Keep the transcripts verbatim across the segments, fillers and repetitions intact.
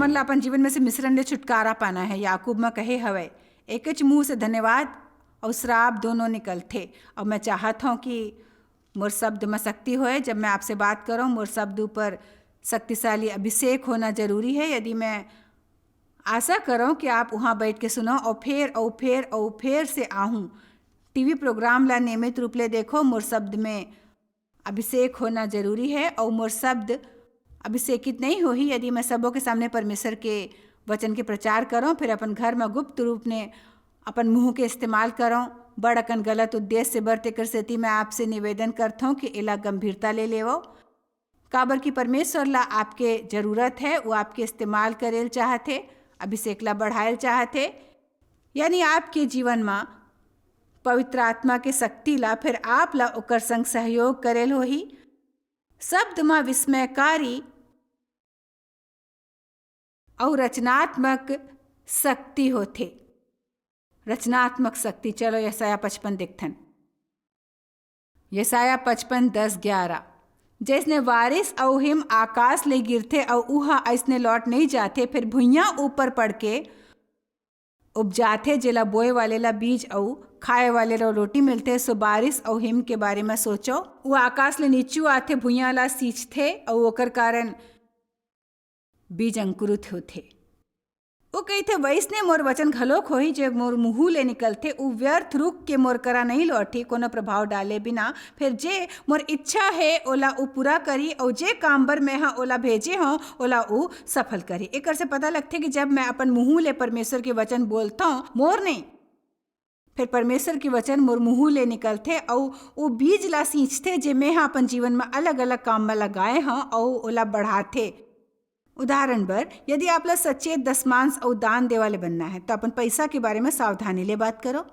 हमन ला अपन जीवन में से मिश्रण ले छुटकारा पाना है। याकूब में कहे हवय, "एकच मुंह से धन्यवाद अउ श्राप दोनों निकलथे।" अउ मैं चाहत हूँ कि मोर शब्द में शक्ति होए। जब मैं आपसे बात करूँ, मोर शब्द ऊपर शक्तिशाली अभिषेक होना जरूरी है। यदि मैं आशा करूँ कि आप वहाँ बैठ के सुनो और फेर और फेर और फेर से आहूँ। टीवी प्रोग्राम ला नियमित रूप ले देखो। मोर शब्द में अभिषेक होना जरूरी है और मोर शब्द अभिषेकित नहीं होही यदि मैं सबों के सामने परमेश्वर के वचन के प्रचार करूँ, फिर अपन घर में गुप्त रूप ने अपन मुंह के इस्तेमाल करूँ। बड़ अकन गलत उद्देश्य से बर, तेकर सेती मैं आपसे निवेदन करथौं कि एला गंभीरता ले लेवो, काबर कि परमेश्वर ला आपके जरूरत है, वो आपके इस्तेमाल करेल चाहत हे, अभिषेक ला बढ़ाएल चाहत हे, यानी आपके जीवन मा पवित्र आत्मा के शक्ति ला, फिर आप ला ओकर संग सहयोग करेल होही। शब्द मा विस्मयकारी अउ रचनात्मक शक्ति होथे। रचनात्मक शक्ति। चलो यसाया पचपन देखथन। यसाया पचपन, दस, ग्यारह। जैसने बारिश अउ हिम आकाश ले गिरथे अउ उहा अइसने लौट नहीं जाथे, फिर भुइयां ऊपर पड़ के उपजाथे, जेला बोए वाले ला बीज अउ खाए वाले ला रोटी मिलथे, सो बारिश अउ हिम के बारे में सोचो। वो आकाश ले नीचू आथे, भुइयां ला सींचथे अउ ओकर कारण बीज अंकुरित होथे। वो कहिथे, "वइसने मोर वचन घलोक होही, जे मोर मुंह ले निकलथे, उ व्यर्थ रुख के मोर करा नहीं लौटही, कोनो प्रभाव डाले बिना। फिर जे मोर इच्छा हे, ओला उ पूरा करही, अउ जे काम बर मैं ह ओला भेजे हंव, ओला उ सफल करही।" एकर से पता लगथे कि जब मैं अपन मुंह ले परमेश्वर के वचन बोलथंव, मोर नहीं, फिर परमेश्वर के वचन मोर मुंह ले निकलथे, अउ ओ बीज ला सींचथे, जे मैं ह अपन जीवन में अलग-अलग काम में लगाए हंव, अउ ओला बढ़ाथे। उदाहरण बर, यदि आप ला सचेत दसमांश अउ दान देवा ले बनना है, तो अपन पैसा के बारे में सावधानी ले बात करो।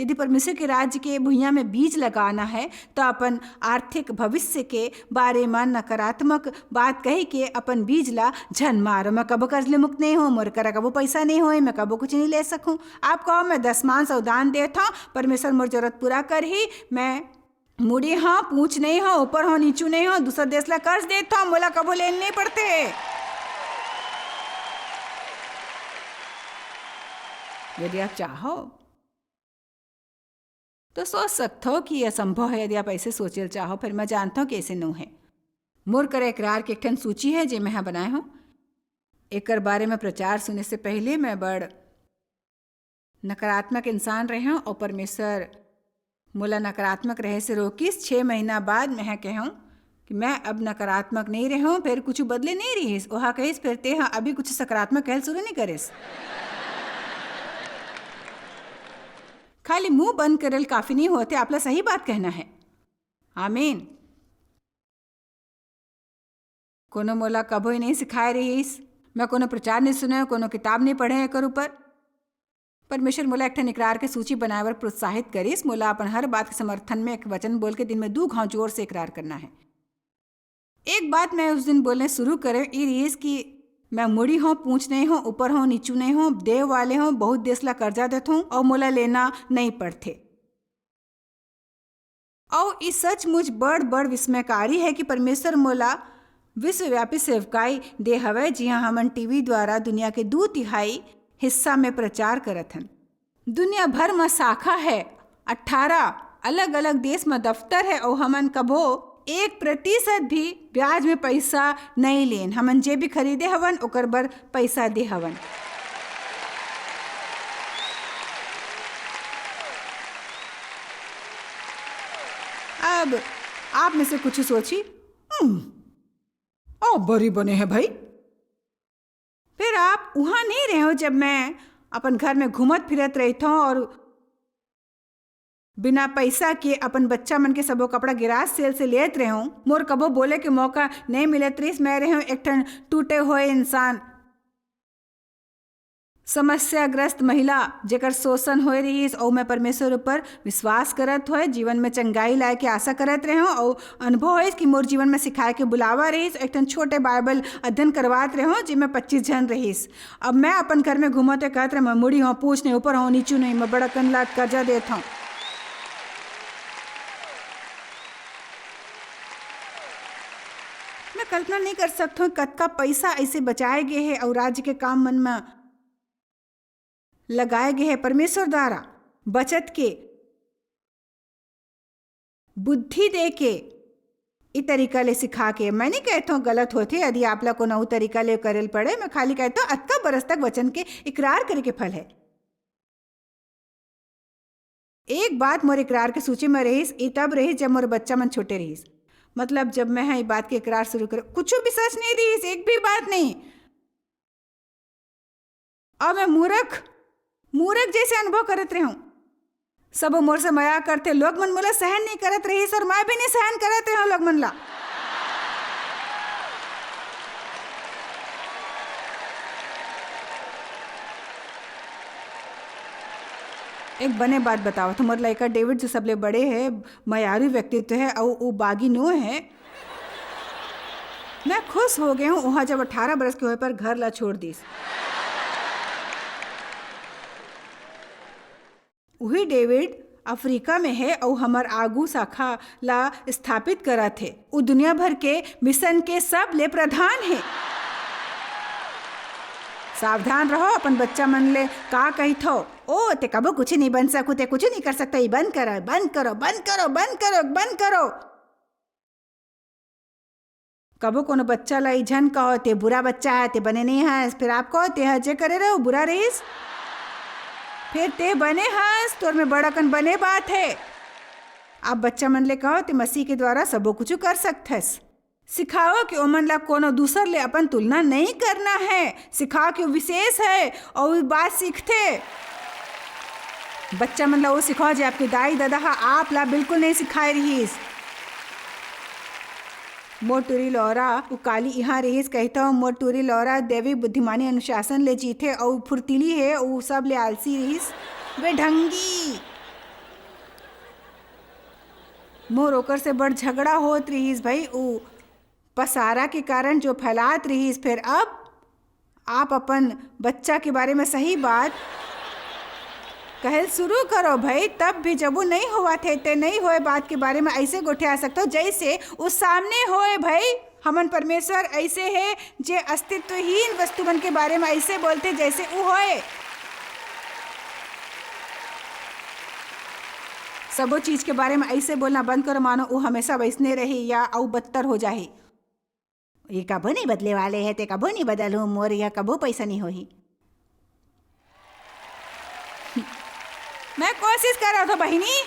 यदि परमेश्वर के राज्य के भुइयां में बीज लगाना है, तो अपन आर्थिक भविष्य के बारे में नकारात्मक बात कही के अपन बीज ला झन मारो। "मैं कबो कर्ज ले मुक्त नहीं हूँ, मोर करा कबो पैसा नहीं होए, मैं कबो कुछ नहीं ले सकूँ।" आप कहो, "मैं दसमांश अउ दान देत हंव, परमेश्वर मोर जरूरत पूरा करही, मैं मुड़ी हंव, पूछ नहीं हंव, ऊपर हंव, नीचू नहीं हंव, दूसर देश ला कर्ज देत हंव, मोला कभू लेन नहीं पड़थे।" यदि आप चाहो, तो सोच सकथो कि यह संभव है, यदि आप ऐसे सोचेल चाहो, फिर मैं जानथो कि ऐसे नो है। मोर करा इकरार के एक ठन सूची है, जे मैं ह बनाए हंव। एकर बारे में प्रचार सुने से पहले मैं बड़ नकारात्मक इंसान रहे हंव अउ परमेश्वर मोला नकारात्मक रहे से रोकिस। छह महीना बाद मैं ह कहे हंव कि मैं अब नकारात्मक नहीं रहे हंव, फिर कुछ बदले नहीं रहिस। ओहा कहिस, "फिर ते ह अभी कुछ सकारात्मक कहल शुरू नहीं करेस।" खाली मुंह बंद करेल काफी नहीं होथे, आपला सही बात कहना है। आमीन। कोनो मोला कभो ही नहीं सिखाए रहिस। मैं कोनो प्रचार नहीं सुने, कोनो किताब नहीं पढ़े एकर ऊपर। परमेश्वर मोला एक ठन इकरार के सूची बनाए बर प्रोत्साहित करिस। मोला अपन हर बात के समर्थन में एक वचन बोल के दिन में दू घाव जोर से इकरार करना है। एक बात मैं उस दिन बोलने शुरू करे, ई रहिस कि मैं मुड़ी हूँ, पूछ नहीं हूँ, ऊपर हूँ, नीचू नहीं हूँ, देव वाले हूँ, बहुत देश ला कर्जा देत हूँ और मोला लेना नहीं पड़थे। अउ ई सचमुच बड़, बड़ विस्मयकारी है कि परमेश्वर मोला विश्वव्यापी सेवकाई दे हवय, जिहां हमन टीवी द्वारा दुनिया के दू तिहाई हिस्सा में प्रचार करत हन। दुनिया भर म शाखा है, अट्ठारह अलग-अलग देश म दफ्तर है, अउ हमन कभो एक प्रतिशत भी ब्याज में पैसा नहीं लेन। हमन जे भी खरीदे हवन, ओकर बर पैसा दे हवन। अब आप में से कुछ सोची, "हम्म, ओ बरी बने है भाई।" फिर आप उहाँ नहीं रहे हो, जब मैं अपन घर में घूमत फिरत रही थो और बिना पैसा के अपन बच्चा मन के सबो कपड़ा गिराज सेल से लेत रहे हूँ। मोर कबो बोले के मौका नहीं मिलत रहिस। मैं रहे हूँ एक ठन टूटे हुए इंसान, समस्याग्रस्त महिला, जेकर शोषण होए रहिस, अउ मैं परमेश्वर ऊपर विश्वास करत होए जीवन में चंगाई लाए के आशा करत रहे हूँ। अउ अनुभव होइस कि मोर जीवन में सिखाए के बुलावा रहिस। एक ठन छोटे बाइबल अध्ययन करवात रहे हूँ, जेमे पच्चीस झन रहिस। अब मैं अपन घर में घूमत हुए कहत रहे, "मैं मुड़ी हूँ, पूछ नहीं, ऊपर हूँ, नीचू नहीं, मैं बड़ा कन लात कर्जा देत हूँ।" मैं कल्पना नहीं कर सकत हों, कतका पैसा ऐसे बचाए गे हे अउ राज्य के काम मन म लगाए गे हे परमेश्वर द्वारा बचत के बुद्धि दे के, ई तरीका ले सिखा के। मैं नहीं कहत हों गलत होथे, यदि आप ला कोनो अउ तरीका ले करे ल पड़े, मैं खाली कहत हों अतका बरस तक वचन के इकरार करे के फल हे। एक बात मोर इकरार के सूची में रहिस, ई तब रहिस जब मोर बच्चा मन छोटे रहिस। मतलब जब मैं ह ई बात के इकरार शुरू कर, कुछ भी सच नहीं रहिस, एक भी बात नहीं। अब मैं मूर्ख, मूर्ख जैसे अनुभव करत रहूं। सब मोर से मया करथे, लोग मन मोला सहन नहीं करत रहिस और मैं भी नहीं सहन करत रहूं लोग मन ला। एक बने बात बताओ, तुम्हार लड़का डेविड जो सबले बड़े है, मयारू व्यक्तित्व है, और वो बागी नो है। मैं खुश हो गए हूँ, वहाँ जब अठारह बरस के होए पर घर ला छोड़ दीस। उही डेविड अफ्रीका में हे अउ हमर आगू शाखा ला स्थापित करत हे। उ दुनिया भर के मिशन के सब ले प्रधान हे। सावधान रहो, अपन बच्चा मन ले का कहिथो, "ओ, ते कबो कुछ नहीं बन सकू, ते कुछ नहीं कर सकता, ये बंद करो, बंद करो, बंद करो, बंद करो, बंद करो।" कभू कोनो बच्चा ला ई झन कहो, "ते बुरा बच्चा है, ते बने नहीं हस।" फिर आप कहो, "ते ह जे करे रहे, वो बुरा रहिस।" फिर ते बने हस, तोर में बड़ अकन बने बात है। आप बच्चा मन ले कहो, "ते मसीह के द्वारा सबो कुछ कर सकथस।" सिखाओ कि ओमन ला कोनो दूसर ले अपन तुलना नहीं करना है। सिखाओ कि वो विशेष है और वो बात सीखथे। बच्चा मन ला वो सिखाओ जे आपके दाई ददा हा आप ला बिल्कुल नहीं सिखाए रहिस। मोर टूरी लौरा, उ काली इहाँ रिहिस कहिथव, मोर टूरी लौरा देवी बुद्धिमानी अनुशासन ले जीथे, अउ फुर्तीली हे, उ सब ले आलसी रिहिस, बेढंगी। मोर ओकर से बड़ झगड़ा होत रिहिस भई, उ पसारा के कारण जो फैलात रिहिस, फेर अब आप अपन बच्चा के बारे में सही बात कहल शुरू करो भई, तब भी जब वो नहीं होवत हे, ते नहीं होए बात के बारे में ऐसे गोठिया सकथो, जैसे वो सामने होए भई। हमन परमेश्वर ऐसे हे, जे अस्तित्वहीन वस्तु मन के बारे में ऐसे बोलथे, जैसे वो होए। सबो चीज के बारे में ऐसे बोलना बंद करो, मानो वो हमेशा वैसने रही या अउ बदतर हो जाही। ये कभू नहीं बदले वाले हे, ते कभू नहीं बदलहूँ, मोर यह कभू पैसा नहीं होही। मैं कोशिश कर रहा था बहिनी।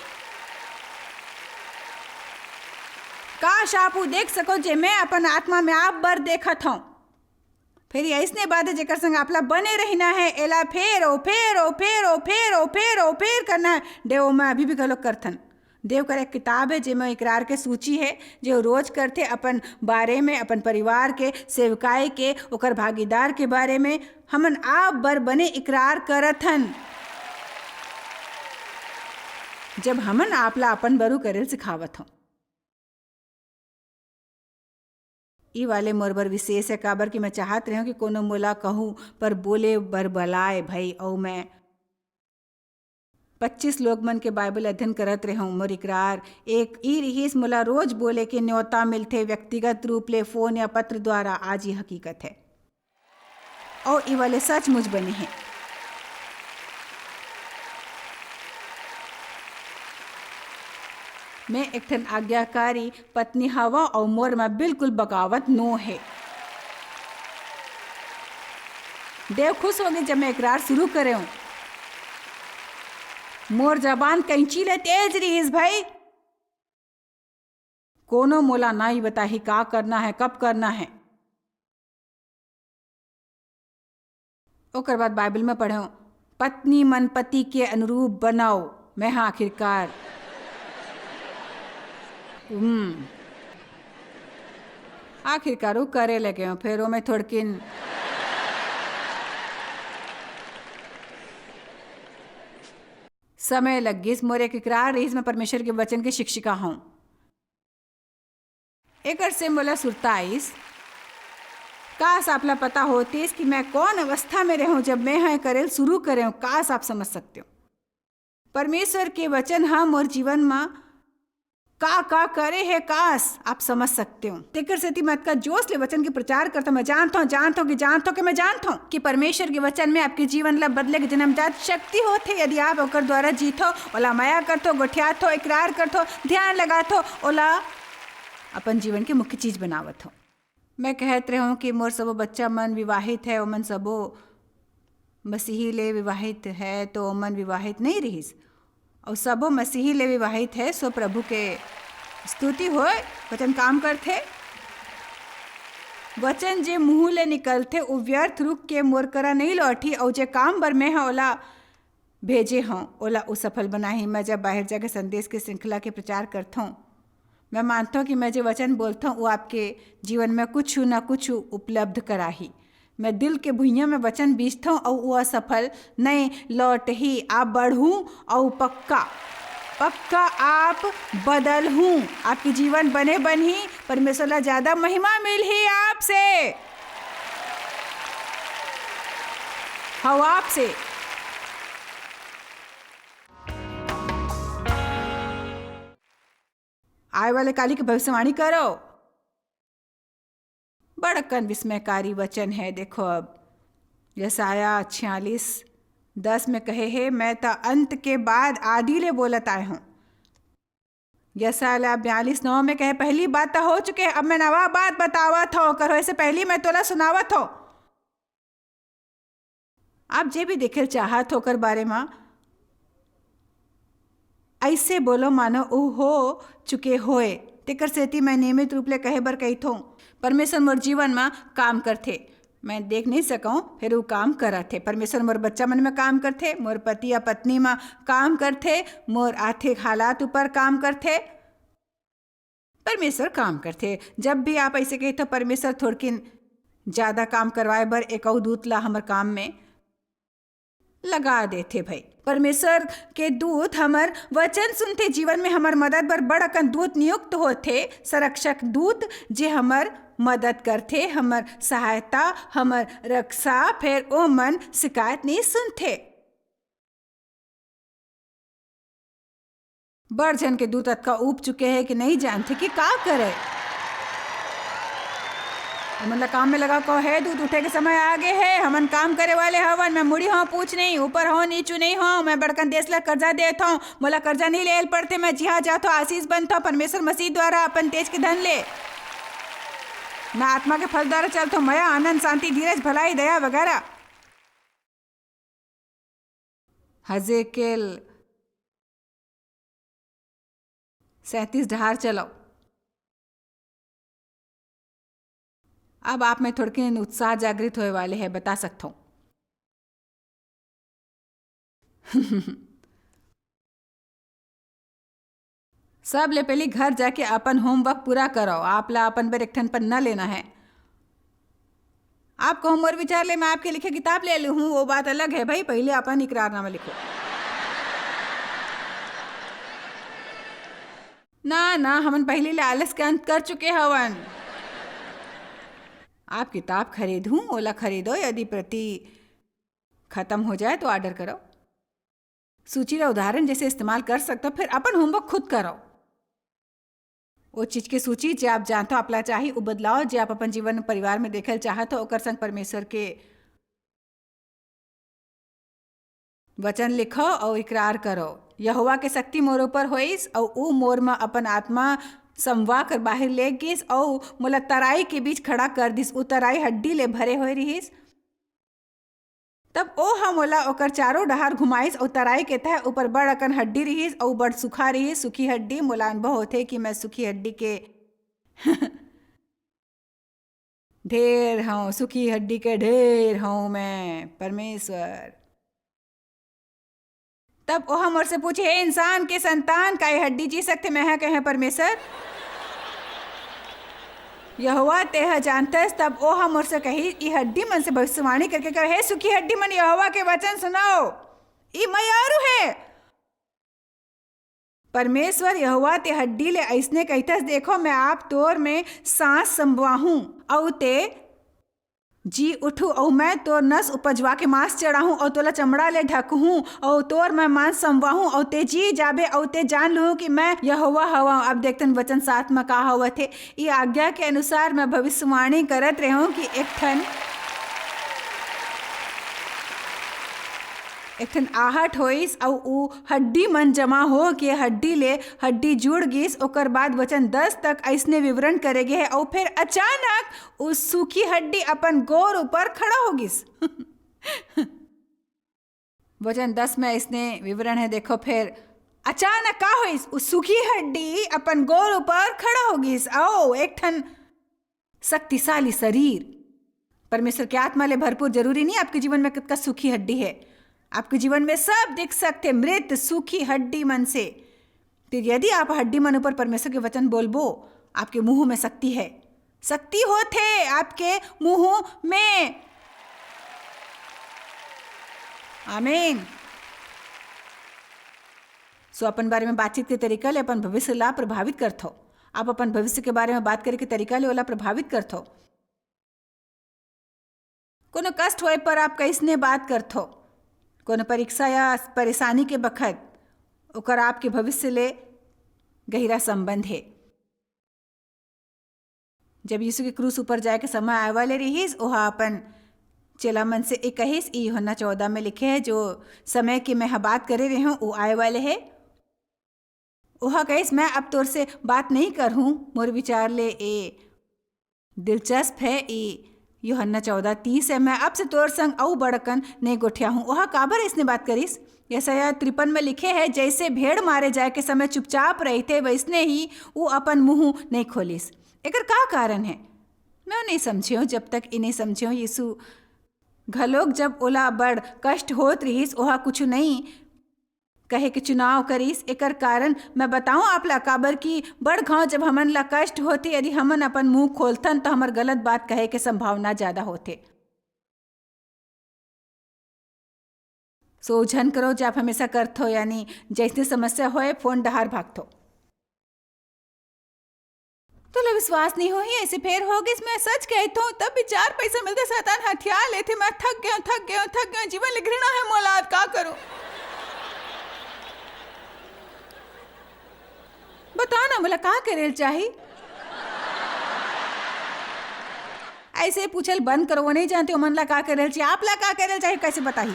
काश आप वो देख सको जे मैं अपन आत्मा में आप बर देखत हूँ। फेर ये अइसने बात हे, जेकर संग आपला बने रहिना हे, एला फेर ओ, फेर ओ, फेर ओ, फेर ओ, फेर ओ, फेर करना हे। देव, मैं अभी भी घलो करथन। देव कर एक किताब हे, जेमा इकरार के सूची हे, जे वो रोज करथे अपन बारे में, अपन परिवार के, सेवकाई के, ओकर भागीदार के बारे में। हमन आप बर बने इकरार करत हन, जब हमन आपला अपन बरू करेल सिखावत हन। ई वाले मोर बर विशेष हे, काबर कि मैं चाहत रहेंव कि कोनो मोला कहूँ, पर बोले बर बलाए भई, अउ मैं पच्चीस लोग मन के बाइबल अध्ययन करत रहेंव। मोर इकरार एक ई रिहिस, मोला रोज बोले के न्योता मिलथे, व्यक्तिगत रूप ले, फोन या पत्र द्वारा। आज ये हकीकत हे। अउ ई वाले सचमुच बने हे। मैं एक ठन आज्ञाकारी पत्नी हवं अउ मोर म बिल्कुल बगावत नो हे। देव खुश होगे जब मैं इकरार शुरू करेंव। मोर जबान कैंची ले तेज रिहिस भई। कोनो मोला नइ बताही का करना हे, कब करना हे। ओकर बाद बाइबल में पढ़ेंव, "पत्नी मन पति के अनुरूप बनव।" मैं हा आखिरकार, हम्म, आखिरकार वो करे लगेंव। फेर ओमे थोड़किन समय लग गिस। मोर एक इकरार रहिस, मैं परमेश्वर के वचन के शिक्षिका हूँ। एकर से मोला सुरता आइस, काश आपला पता होतिस कि मैं कौन अवस्था में रहूं जब मैं ह करेल शुरू करेंव। काश आप समझ सकते हो, परमेश्वर के वचन ह मोर जीवन म का का करे हे, काश आप समझ सकते हो। तेकर सेती मैं अतका जोश ले वचन के प्रचार करता हूँ। मैं जानता हूँ, जानता हूँ कि जानता हूँ कि मैं जानता हूँ कि परमेश्वर के वचन में आपके जीवन ला बदले के जन्मजात शक्ति होथे, यदि आप ओकर द्वारा जीथो, ओला मया करथो, गोठियाथो, इकरार करथो, ध्यान लगाथो, ओला अपन जीवन के मुख्य चीज बनावत हो। मैं कहत रहूं कि मोर सबो बच्चा मन विवाहित है, ओमन सबो मसीही ले विवाहित है, तो ओमन विवाहित नहीं रहिस। अउ सबो मसीही ले विवाहित है, सो प्रभु के स्तुति होय। वचन काम करथे। वचन जे मुंह ले निकलथे, उ व्यर्थ रुक के मोर करा नहीं लौटी, अउ जे काम बर मैं ह ओला भेजे हंव, ओला उ सफल बनाही। मैं जब बाहर जाके संदेश के श्रृंखला के प्रचार करथंव, मैं मानथंव कि मैं जे वचन बोलथंव, वो आपके जीवन में कुछ न कुछ उपलब्ध कराही। मैं दिल के भुइयां में वचन बीजथंव, अउ वो असफल नहीं लौटही। आप बढ़हू, अउ पक्का, पक्का आप बदलहू। आपके जीवन बने बनही, परमेश्वर ला ज्यादा महिमा मिलही आपसे, हव आपसे। आए वाले काली के भविष्यवाणी करो। बड़कन विस्मयकारी वचन है। देखो, अब यसाया छियालीस दस में कहे हे, "मैं त अंत के बाद आदि ले बोलत आए हूं।" यसाया बयालीस नौ में कहे, "पहली बात त हो चुके है, अब मैं नवा बात बतावत हूं, ओकर होए से पहली मैं तोला सुनावत हूं।" आप जे भी देखे ल चाहत हो ओकर बारे म, अइसे बोलो मानो ऊ हो चुके होए। तेकर सेती मैं नियमित रूप ले कहे बर कहिथों, "परमेश्वर मोर जीवन म काम करथे।" मैं देख नहीं सकौं, फेर ऊ काम करत हे। परमेश्वर मोर बच्चा मन म काम करथे, मोर पति या पत्नी म काम करथे, मोर आर्थिक हालात ऊपर काम करथे। परमेश्वर काम करथे। जब भी आप अइसे कहिथो, परमेश्वर थोड़किन ज्यादा काम करवाए बर एक अऊ दूत ला हमर काम में लगा देथे भई। परमेश्वर के दूत हमर वचन सुनथे, जीवन में हमर मदद बर बड़ अकन दूत नियुक्त होथे, संरक्षक दूत, जे हमर मदद करथे, हमर सहायता, हमर रक्षा, फेर ओमन शिकायत नहीं सुनथे। बड़ झन के दूत अतका ऊब चुके हे कि नहीं जानथे कि का करे। हमन ला काम में लगा कहो, "हे दूत, उठे के समय आ गे हे, हमन काम करे वाले हवन, मैं मुड़ी हूँ पूछ नहीं, ऊपर हूँ नीचू नहीं हूँ, मैं बड़कन देश ला कर्जा देत हूँ, मोला कर्जा नहीं ले पड़थे, मैं जिहाँ जात हूँ आशीष बनत हूँ परमेश्वर मसीह द्वारा अपन तेज के धन ले, मैं आत्मा के फल द्वारा चलत हूँ, मया, आनंद, शांति, धीरज, भलाई, दया वगैरह।" हजेकेल सैंतीस डहार चलो। अब आप में थोड़किन उत्साह जागृत होए वाले है, बता सकता हूँ। सब ले पहली घर जाके अपन होमवर्क पूरा करो। आप ला अपन बर एक ठन पन्ना लेना है। आप कहो, "मोर विचार ले मैं आपके लिखे किताब ले लूँ हूँ," वो बात अलग है भाई, पहले अपन इकरारनामा लिखो। ना, ना, हमन पहले ले आलस के अंत कर चुके हवन। आप किताब खरीदहूँ, ओला खरीदो, यदि प्रति खत्म हो जाए तो ऑर्डर करो। सूची ला उदाहरण जैसे इस्तेमाल कर सकता, फिर अपन होमवर्क खुद करो। वो चीज के सूची जे आप जानता आपला चाही, वो बदलाव जे आप अपन जीवन परिवार में देखल चाहत हो, ओकर संग परमेश्वर के वचन लिखो अउ इकरार करो, "यहोवा के शक्ति मोर ऊपर होइस, अउ ऊ मोर म अपन आत्मा समवा कर बाहिर ले गिस, अउ मोला तराई के बीच खड़ा कर दिस।" ऊ तराई हड्डी ले भरे होए रिहिस। तब ओह मोला ओकर चारों डहार घुमाइस, अउ तराई के तह ऊपर बड़ अकन हड्डी रिहिस, अउ बड़ सुखा रिहिस। सुखी हड्डी, मोला अनुभव होथे कि मैं सुखी हड्डी के ढेर हूँ, सुखी हड्डी के ढेर हूँ मैं, परमेश्वर। तब ओह मोर से पूछे, "हे इंसान के संतान, का ये हड्डी जी सकथे?" मैं ह कहे, "परमेश्वर, यहोवा तेह जानतस।" तब ओह मोर से कही, "ई हड्डी मन से भविष्यवाणी करके कहे, हे सुखी हड्डी मन, यहोवा के वचन सुनाओ। ई मयारू हे।" परमेश्वर यहोवा ते हड्डी ले अइसने कहिथस, "देखो, मैं आप तोर में सांस संबवाहूं, अऊ ते जी उठहूं, अऊ मैं तोर नस उपजवा के मांस चढ़ाहूं, अऊ तोला चमड़ा ले ढकहूं, अऊ तोर मैं मांस समवाहूं, अऊ ते जी जाबे, अऊ ते जान लूहूं कि मैं यहोवा हवंव। अब देखतन वचन सात म का होवत हे। ई आज्ञा के अनुसार मैं भविष्यवाणी करत रेहेंव कि एक ठन एक ठन आहट होइस, अऊ ऊ हड्डी मन जमा हो के हड्डी ले हड्डी जुड़ गिस। ओकर बाद वचन दस तक अइसने विवरण करे गे हे, अऊ फेर अचानक ऊ सूखी हड्डी अपन गोर ऊपर खड़ा हो गिस। वचन दस में अइसने विवरण हे, देखो फेर अचानक का होइस, ऊ सूखी हड्डी अपन गोर ऊपर खड़ा हो गिस। अऊ एक ठन शक्तिशाली शरीर। परमेश्वर के आत्मा ले भरपूर। जरूरी नहीं आपके जीवन में कतका सूखी हड्डी हे, आपके जीवन में सब दिख सकथे मृत सूखी हड्डी मन से। तो यदि आप हड्डी मन ऊपर परमेश्वर के वचन बोलबो, आपके मुंह में शक्ति हे, शक्ति होथे आपके मुंह में। आमीन। सो अपन बारे में बातचीत के तरीका ले अपन भविष्य ला प्रभावित करथो। आप अपन भविष्य के बारे में बात करे के तरीका ले ओला प्रभावित करथो। कोनो कष्ट होए पर आप कइसने बात करथो? कोनो परीक्षा या परेशानी के बखत ओकर आपके भविष्य ले गहिरा संबंध हे। जब यीशु के क्रूस ऊपर जाए के समय आए वाले रिहिस, ओहा अपन चेला मन से ए कहिस, ई यूहन्ना चौदह में लिखे हे, जो समय के मैं ह बात करे रेहेंव, वो आए वाले हे। ओहा कहिस, "मैं अब तोर से बात नहीं करहूं, मोर विचार ले ए दिलचस्प हे, ई यूहन्ना चौदह तीस हे, मैं अब से तोर संग अऊ बड़कन नहीं गोठियाहूं।" ओहा काबर अइसने बात करिस? यशायाह तिरपन में लिखे हे, "जइसे भेड़ मारे जाए के समय चुपचाप रहिथे, वइसने ही ऊ अपन मुंह नहीं खोलिस।" एकर का कारण हे? मैं नहीं समझेंव, जब तक ई नहीं समझेंव, यीशु घलोक जब ओला बड़ कष्ट होत रिहिस, ओहा कुछु नहीं कहे के चुनाव करिस। एकर कारण मैं बताऊं आप ला, काबर कि बड़ घाव जब हमन ला कष्ट होथे, यदि हमन अपन मुंह खोलथन, तो हमर गलत बात कहे के संभावना ज्यादा होथे। सो झन करो, जे आप हमेशा करथो, यानी जैसे समस्या होए, फोन डहार भागथो। तोला विश्वास नहीं होही, ऐसे फेर हो गिस, मैं सच कहत हूँ, तब भी चार पैसा मिलते शैतान हथियार लेथे। मैं थक गया हूँ, थक गया हूँ, थक गया हूँ, जीवन ले घृणा है मोला, अब का करूँ? बता ना, मोला का करे ल चाही? ऐसे पूछल बंद करो, वो नहीं जानते ओमन ला का करे ल चाही, आप ला का करे ल चाही, कैसे बताही?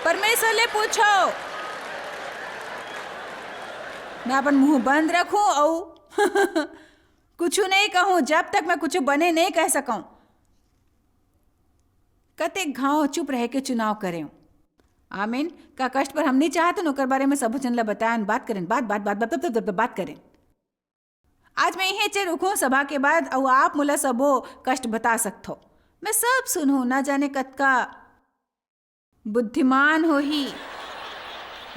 परमेश्वर ले पूछो। मैं अपन मुंह बंद रखूं अऊ कुछु नहीं कहूं, जब तक मैं कुछु बने नहीं कह सकूं। कतेक घाव चुप रहे के चुनाव करें। आमीन। का कष्ट पर हम नहीं चाहत, ओकर बारे में सब जन ला बताएन, बात करें, बात, बात, बात, बात, बात, बात, बात करें। आज मैं इहें चे रुकूं, सभा के बाद अऊ आप मोला सबो कष्ट बता सकथो। मैं सब सुनहूं, ना जाने कतका बुद्धिमान होही,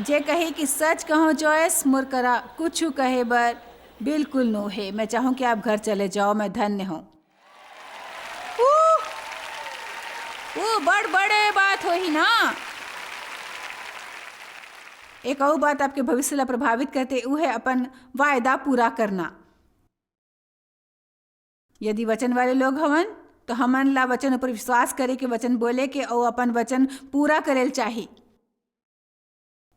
जे कही कि सच कहो जॉयस, मोर करा कुछु कहे बर बिल्कुल नो हे। मैं चाहूं कि आप घर चले जाओ, मैं धन्य हूं। ऊ, ऊ बड़ बड़े बात होही ना। एक अऊ बात आपके भविष्य ला प्रभावित करथे, ऊ हे अपन वायदा पूरा करना। यदि वचन वाले लोग हवन, तो हमन ला वचन ऊपर विश्वास करे के, वचन बोले के अऊ अपन वचन पूरा करे ल चाही।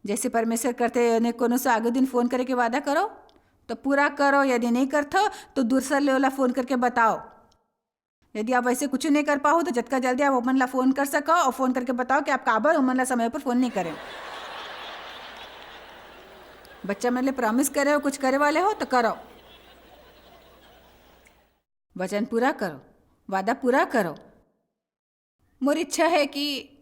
जैसे परमेश्वर करथे, यदि कोनो से आगे दिन फोन करे के वादा करो, तो पूरा करो। यदि नहीं करथो, तो दूसर ले ओला फोन करके बताओ। यदि आप वैसे कुछ नहीं कर पाओ, तो जतका जल्दी आप ओमन ला फोन कर सको और फोन करके बताओ कि आप काबर ओमन ला समय पर फोन नहीं करें। बच्चा मन ले प्रॉमिस करे हो, कुछ करे वाले हो, तो करो। वचन पूरा करो, वादा पूरा करो। मोर इच्छा हे कि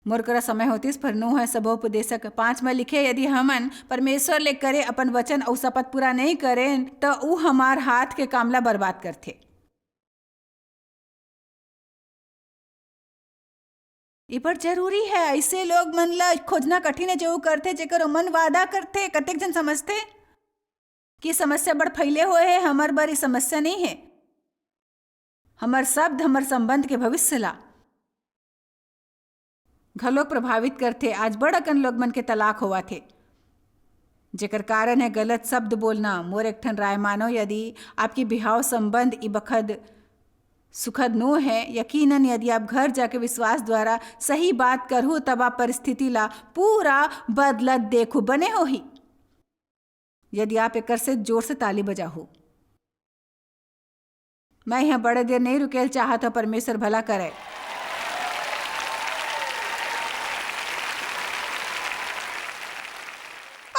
मोर करा समय होतिस, पर नो हे। सबो उपदेशक पाँच में लिखे, यदि हमन परमेश्वर ले करे अपन वचन अऊ शपथ पूरा नहीं करें, त ऊ हमार हाथ के काम ला बर्बाद करथे। ये बड़ जरूरी हे। ऐसे लोग मन ला खोजना कठिन हे, जो करथे, जेकर मन वादा करथे। कतेक जन समझथे कि समस्या बड़ फैले हुए हे, हमर बर ये समस्या नहीं हे। हमर शब्द, हमर संबंध के भविष्य ला घलोक प्रभावित करथे। आज बड़ अकन लोग मन के तलाक होवत हे, जेकर कारण हे गलत शब्द बोलना। मोर एक ठन राय मानो, यदि आपके बिहाव संबंध ई बखत सुखद नो हे। यकीनन यदि आप घर जाके विश्वास द्वारा सही बात करहू, तब आप परिस्थिति ला पूरा बदलत देखहू। बने होही। यदि आप एकर से जोर से ताली बजाहू। मैं यहाँ बड़े देर नहीं रुकेल चाहत हूँ, परमेश्वर भला करे।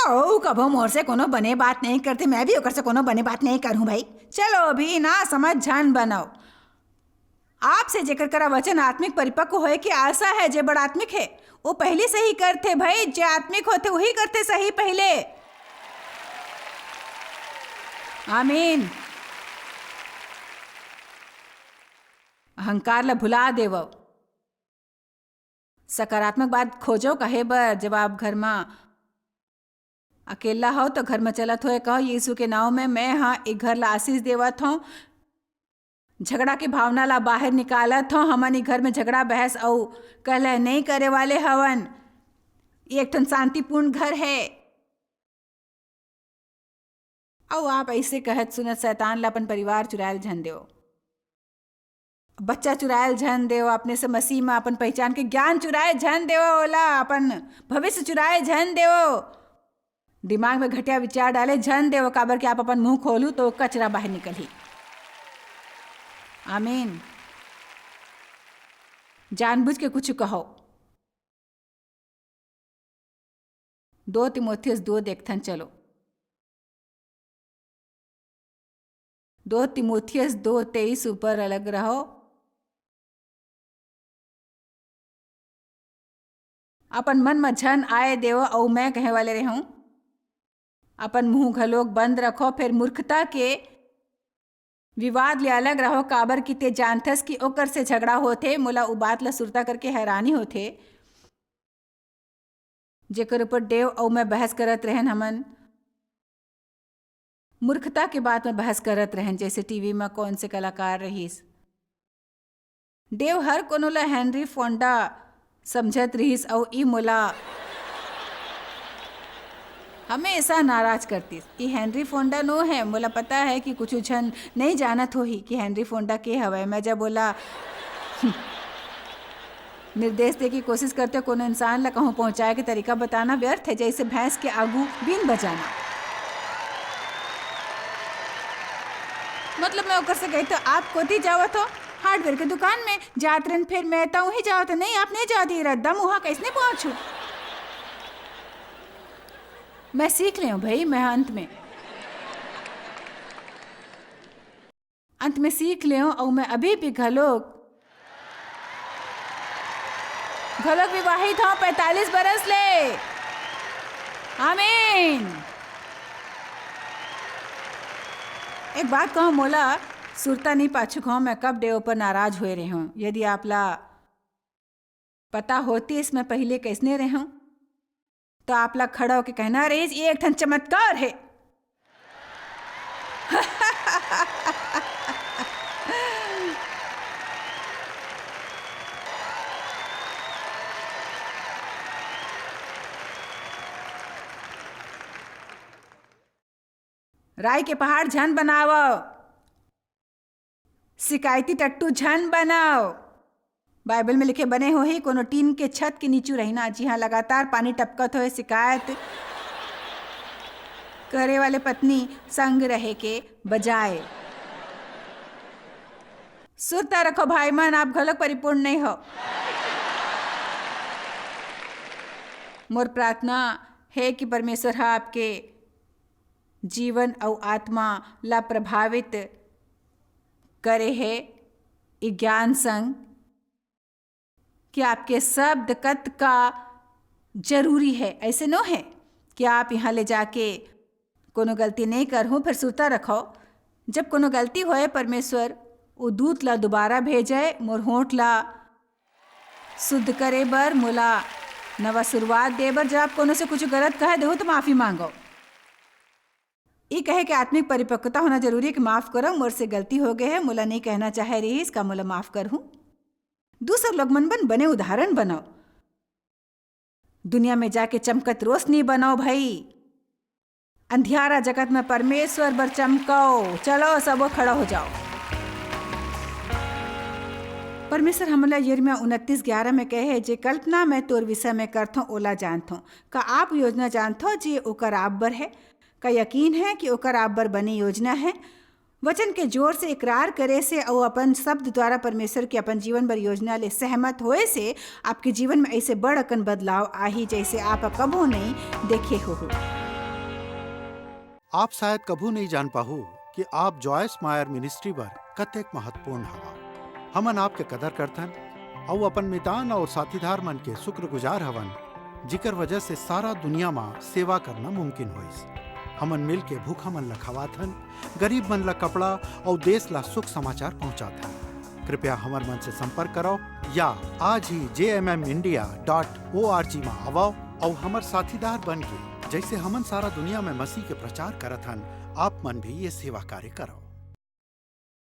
ओ, कभो मोर से कोनो बने बात नहीं करते, मैं भी ओकर से कोनो बने बात नहीं करूँ भाई। चलो, अभी ना समझ झन बनाओ। आपसे जेकर करा वचन आत्मिक परिपक्व होए के आशा है, जे बड़ आत्मिक है, वो पहले सही करथे भाई। जे आत्मिक होथे, वही करथे सही पहले। आमीन। अहंकार ला भुला देवव। सकारात्मक बात खोजो कहे बर, जब आप घर म अकेला हो तो घर म चलत होए कहो, "यीशु के नाव में मैं हा ए घर ला आशीष देवत हूँ।" झगड़ा के भावना ला बाहर निकालत हूँ। हमन ई घर में झगड़ा बहस अउ कलह नहीं करे वाले हवन। ये एक ठन शांतिपूर्ण घर है। अउ आप ऐसे कहत सुनत शैतान ला अपन परिवार चुरायल झन देव, बच्चा चुरायल झन देव, अपने से मसीह में अपन पहचान के ज्ञान चुरायल झन देव, ओला अपन भविष्य चुरायल झन देव, दिमाग में घटिया विचार डाले झन देव, काबर कि आप अपन मुंह खोलू तो कचरा बाहर निकलही। आमीन। जानबूझ के कुछ कहो। दो तीमुथियुस दो देखथन, चलो। दो तीमुथियुस दो तेईस ऊपर अलग रहो। अपन मन म झन आए देव, अऊ मैं कहे वाले रहूं, अपन मुंह घलोक बंद रखो। फेर मूर्खता के विवाद ले अलग रहो, काबर कि ते जानथस कि ओकर से झगड़ा होथे। मोला उ बात ला सुरता करके हैरानी होथे, जेकर ऊपर डेव अऊ मैं बहस करत रहन। हमन मूर्खता के बात में बहस करत रहन, जैसे टीवी में कौन से कलाकार रहिस। डेव हर कोनो ला हेनरी फोंडा समझत रिहिस, अऊ ई मोला हमेशा नाराज करतिस। ई हेनरी फोंडा नो है। मोला पता है कि कुछ झन नहीं जानत होही कि हेनरी फोंडा के हवय। मैं जब ओला निर्देश दे के कोशिश करते, कोनो इंसान ला कहूँ पहुँचाए के तरीका बताना व्यर्थ है, जैसे भैंस के आगू बीन बजाना। मतलब, मैं ओकर से कही तो, "आप कोती जावत हो?" "हार्डवेयर के दुकान में जात रहन।" "फिर मैं तो वहीं जावत हो।" "नहीं, आप नहीं जावत, ये रद्दा मुहा कैसने पहुँचू?" मैं सीख ले हूँ भाई, मैं अंत में, अंत में सीख ले हूँ, और मैं अभी भी घलोक, घलोक विवाहित हूँ पैंतालीस बरस ले। आमीन। एक बात कहूँ, मोला सुरता नहीं पाछू कहूँ, मैं कब डेव पर नाराज हुए रहे हूँ। यदि आप ला पता होतिस मैं पहिले कैसने रहूं, तो आप ला खड़ा होके कहना रहिस, "ये एक ठन चमत्कार है।" राई के पहाड़ झन बनावव, शिकायती टट्टू झन बनव। बाइबल में लिखे बने होही, कोनो टीन के छत के नीचू रहिना, जिहां लगातार पानी टपकत होए, शिकायत करे वाले पत्नी संग रहे के बजाय। सुरता रखो भाई मन, आप घलोक परिपूर्ण नहीं हो। मोर प्रार्थना हे कि परमेश्वर ह आपके जीवन अउ आत्मा ला प्रभावित करे हे, ई ज्ञान संग कि आपके शब्द कतका जरूरी है। ऐसे नो है कि आप यहाँ ले जाके कोनो गलती नहीं करहूँ, फिर सुरता रखो, जब कोनो गलती होए, परमेश्वर वो दूत ला दोबारा भेजे, मोर होंठ ला शुद्ध करे बर, मोला नवा शुरुआत दे बर। जब आप कोनो से कुछ गलत कह देहू, तो माफी मांगो। ये कहे के आत्मिक परिपक्वता होना जरूरी है कि माफ करो, मोर से गलती हो गए है, मोला नहीं कहना चाहे रहिस, का मोला माफ करहूँ? दूसर लोग मन बन बने उदाहरण बनाओ। दुनिया में जाके चमकत रोशनी बनाओ भाई। अंधियारा जगत में परमेश्वर बर चमकाओ। चलो, सबो खड़ा हो जाओ। परमेसर हमन ला यिर्मयाह उनतीस ग्यारा में कहे हे, "जे कल्पना मैं तोर विषय में करथों, ओला जानथों।" का आप योजना जानथो जे ओकर आप बर हे? का यकीन हे कि ओकर आप बर बने योजना हे? वचन के जोर से इकरार करे से अउ अपन शब्द द्वारा परमेसर के अपन जीवन बर योजना ले सहमत होए से आपके जीवन में अइसे बड़ अकन बदलाव आही, जइसे आप कभू नइ देखे होहू। आप शायद कभू नइ जान पाहू कि आप जॉयस मायर मिनिस्ट्री बर कतेक महत्वपूर्ण हवा। हमन आपके कदर करथन अउ अपन मितान अउ साथीदार मन के शुक्रगुजार हवन, जिकर वजह से सारा दुनिया म सेवा करना मुमकिन होइस। हमन मिल के भूखा मन ल खवाथन, गरीब मन ल कपड़ा अउ देश ल सुख समाचार पहुंचाथन। कृपया हमर मन से संपर्क करव या आज ही J M M India dot O R G म आवव अउ हमर साथीदार बन के, जइसे हमन सारा दुनिया में मसीह के प्रचार करत हन, आप मन भी ये सेवा कार्य करव।